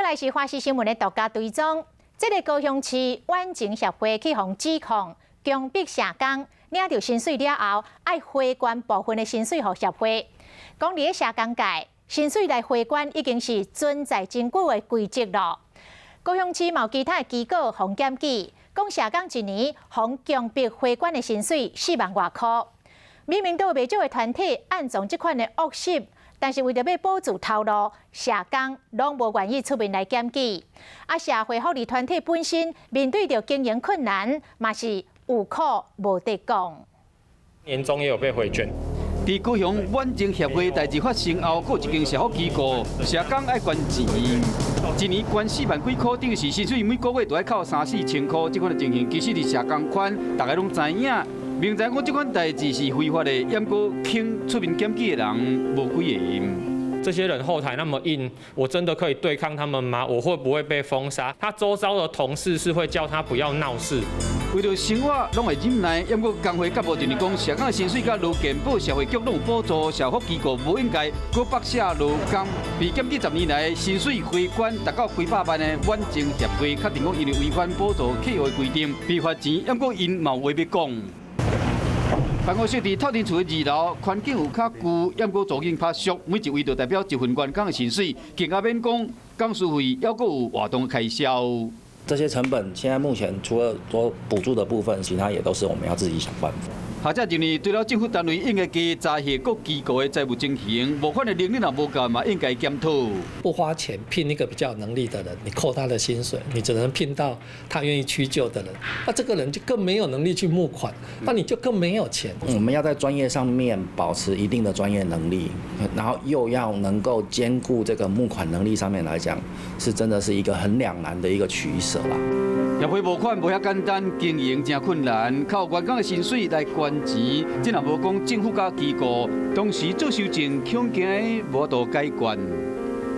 閣來是華視新聞的獨家追蹤，這个高雄市遠情協會去予指控強迫社工領著薪水了後，愛回捐部分的薪水予協會。講佇咧社工界，薪水來回捐已經是存在真久的規則囉。高雄市嘛有其他的機構予檢舉，講社工一年予強迫回捐的薪水4萬外箍。明明都有袂少的團體暗藏這款的惡習，但是為著欲保住頭路，社工攏無願意出面來檢舉。啊，社會福利團體本身面對著經營困難，嘛是有苦無得講。年終也有被回捐。佇高雄遠情協會代誌發生後，閣有一間社福機構社工愛捐錢，一年捐4萬幾箍，等於是薪水每個月都愛扣三四千箍。這款的情形其實佇社工圈，大家攏知影。明知講這款代誌是非法的，毋過肯出面檢舉的人無幾个。這些人後台那麼硬，我真的可以對抗他們嗎？我會不會被封殺？他周遭的同事是會叫他不要鬧事。為著生活，攏會忍耐。毋過工會幹部就是講，社工的薪水佮勞健保、社會局攏有補助，社福機構無應該閣剝削勞工。被檢舉10年來，薪水回捐達到幾百萬的遠情協會，確定講因為違反補助契約規定，被罰錢，毋過𪜶嘛有話欲講。辦公室佇透天厝的二樓，環境有較舊，毋過租金較俗，每一位就代表一份員工的薪水，更加免講董事費，猶閣有活動開銷。這些成本現在目前除了說補助的部分，其他也都是我們要自己想辦法。學者認為，除了政府單位應該加查核各機構的財務情形，募款的能力若無夠嘛，應該檢討。不花錢聘一個比較有能力的人，你扣他的薪水，你只能聘到他願意屈就的人，那這個人就更沒有能力去募款，那你就更沒有錢。我們要在專業上面保持一定的專業能力，然後又要能夠兼顧這個募款能力上面來講，是真的是一個很兩難的一個取捨啦。協會募款無遐簡單，經營誠困難，靠員工的薪水來捐錢，這若無講政府佮機構，同時做修正，恐驚無法度解決。